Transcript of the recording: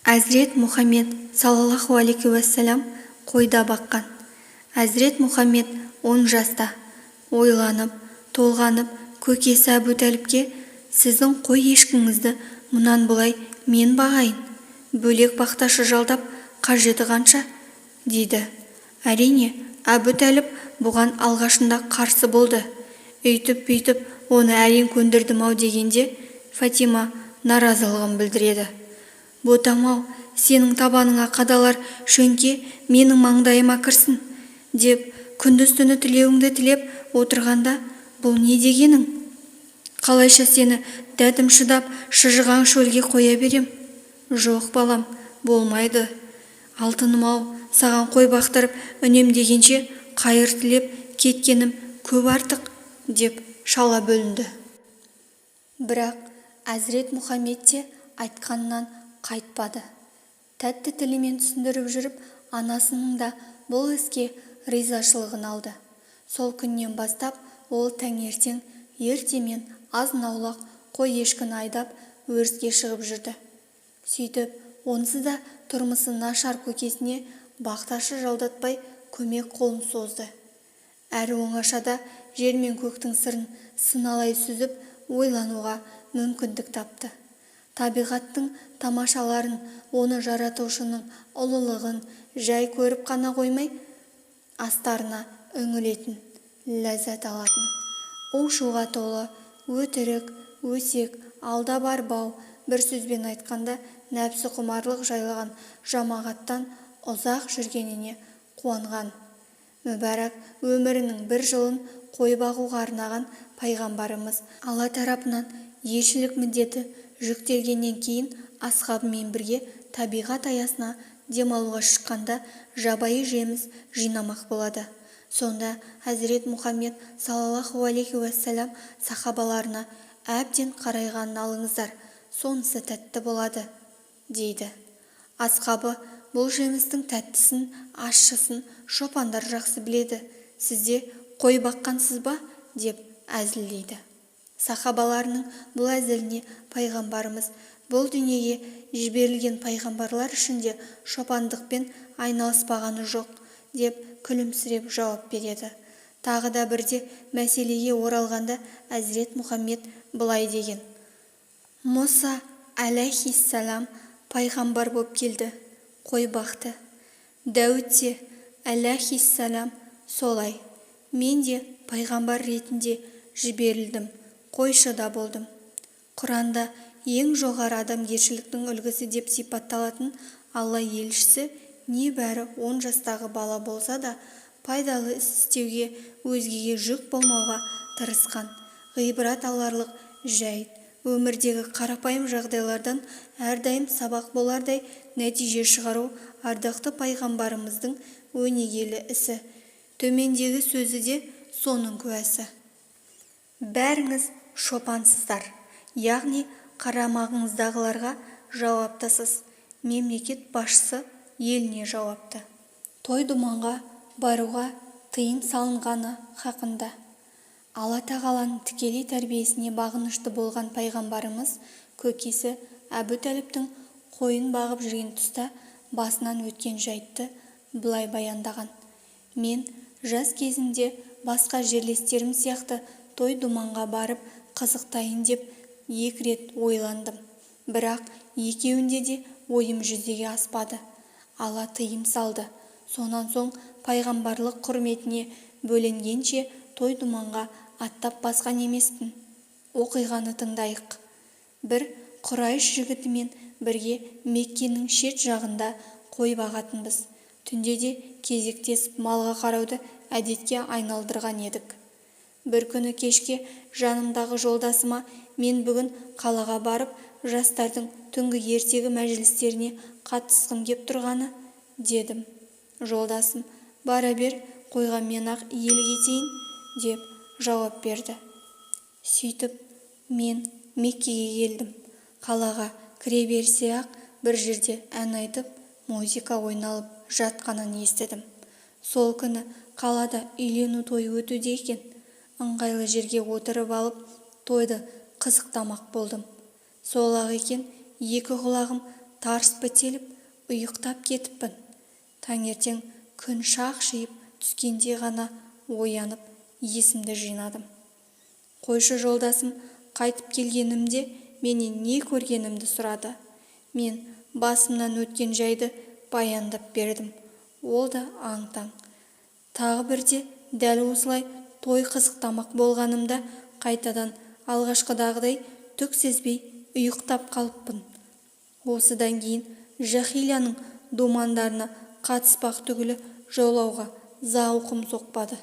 Әзірет Мұхаммед саллаллаху алейхи уәссәлам қой да баққан. Әзірет Мұхаммед 10 жаста. Ойланып, толғанып, көкесі Әбу Тәліпке: «Сіздің қой-ешкіңізді мұнан былай мен бағайын. Бөлек бақташы жалдап, қажеті қанша?» – дейді. Әрине, Әбу Тәліп бұған алғашында қарсы болды. Үйтіп-бүйтіп оны әрең көндірдім-ау дегенде, Фатима наразылығын білдіреді. «Ботам-ау, сенің табаныңа қадалар шөңке менің маңдайыма кірсін деп күндіз-түні тілеуіңді тілеп отырғанда, бұл не дегенің? Қалайша сені дәтім шыдап, шыжыған шөлге қоя берем? Жоқ, балам, болмайды. Алтыным-ау, саған қой бақтырып үнемдегенше, қайыр тілеп кеткенім көп артық», – деп шала бөлінді. Бірақ Әзірет Мұхаммед те айтқанынан қайтпады. Тәтті тілімен түсіндіріп жүріп, анасының да бұл іске ризашылығын алды. Сол күннен бастап ол таңертең ертемен азын-аулақ қой-ешкіні айдап, өріске шығып жүрді. Сөйтіп, онсыз да тұрмысы нашар көкесіне бақташы жалдатпай көмек қолын созды. Әрі оңашада жер мен көктің сырын сыналай сүзіп ойлануға мүмкіндік тапты. Табиғаттың тамашаларын, оны жаратушының ұлылығын жай көріп қана қоймай, астарына үңілетін, ләззат алатын. У-шуға толы, өтірік, өсек, алдап-арбау, бір сөзбен айтқанда, нәпсіқұмарлық жайлаған жамағаттан ұзақ жүргеніне қуанған. Мүбәрак өмірінің бір жылын қой бағуға арнаған пайғамбарымыз Алла тарапынан елшілік міндеті жүктелгеннен кейін асхабымен бірге табиғат аясына демалуға шыққанда жабайы жеміс жинамақ болады. Сонда Әзірет Мұхаммед саллаллаху алейхи уәссәлам сахабаларына: «Әбден қарайғанын алыңыздар, сонысы тәтті болады», – дейді. Асхабы: «Бұл жемістің тәттісін, ащысын шопандар жақсы біледі, сіз де қой баққансыз ба?» – деп әзілдейді. Сахабаларының бұл әзіліне пайғамбарымыз: «Бұл дүниеге жіберілген пайғамбарлар ішінде шопандықпен айналыспағаны жоқ», – деп күлімсіреп жауап береді. Тағы да бірде мәселеге оралғанда Әзірет Мұхаммед былай деген: «Мұса әләйһиссалам пайғамбар боп келді, қой бақты. Дәуіт те әләйһиссалам солай. Мен де пайғамбар ретінде жіберілдім, қойшы да болдым». Құранда ең жоғары адамгершіліктің үлгісі деп сипатталатын Алла елшісі небәрі 10 жастағы бала болса да, пайдалы іс істеуге, өзгеге жүк болмауға тырысқан. Ғибрат аларлық жайт: өмірдегі қарапайым жағдайлардан әрдайым сабақ болардай нәтиже шығару ардақты пайғамбарымыздың өнегелі ісі. Төмендегі сөзі де соның куәсі: «Бәріңіз шопансыздар, яғни қарамағыңыздағыларға жауаптысыз. Мемлекет басшысы еліне жауапты». Той-думанға баруға тыйым салынғаны хақында. Алла Тағаланың тікелей тәрбиесіне бағынышты болған пайғамбарымыз көкесі Әбу Тәліптің қойын бағып жүрген тұста басынан өткен жайтты былай баяндаған: «Мен жас кезімде басқа жерлестерім сияқты той-думанға барып қызықтайын деп екі рет ойландым. Бірақ екеуінде де ойым жүзеге аспады. Алла тыйым салды. Сонан соң пайғамбарлық құрметіне бөленгенше той-думанға аттап басқан емеспін». Оқиғаны тыңдайық. «Бір құрайш жігітімен бірге Меккенің шет жағында қой бағатынбыз. Түнде де кезектесіп малға қарауды әдетке айналдырған едік. Бір күні кешке жанымдағы жолдасыма: «Мен бүгін қалаға барып, жастардың түнгі ертегі мәжілістеріне қатысқым кеп тұрғаны», – дедім. Жолдасым: «Бара бер, қойға мен-ақ иелік етейін», – деп жауап берді. Сөйтіп, мен Меккеге келдім. Қалаға кіре берісте-ақ бір жерде ән айтып, музыка ойналып жатқанын естідім. Сол күні қалада үйлену тойы өтуде екен. Ыңғайлы жерге отырып алып, тойды қызықтамақ болдым. Сол-ақ екен, екі құлағым тарс бітеліп, ұйықтап кетіппін. Таңертең күн шақшиып түскенде ғана оянып, есімді жинадым. Қойшы жолдасым қайтып келгенімде менен не көргенімді сұрады. Мен басымнан өткен жайды баяндап бердім. Ол да аң-таң. Тағы бірде дәл осылай той қызықтамақ болғанымда қайтадан алғашқыдағыдай түк сезбей ұйықтап қалыппын. Осыдан кейін жаһилияның думандарына қатыспақ түгілі, жолауға зауқым соқпады.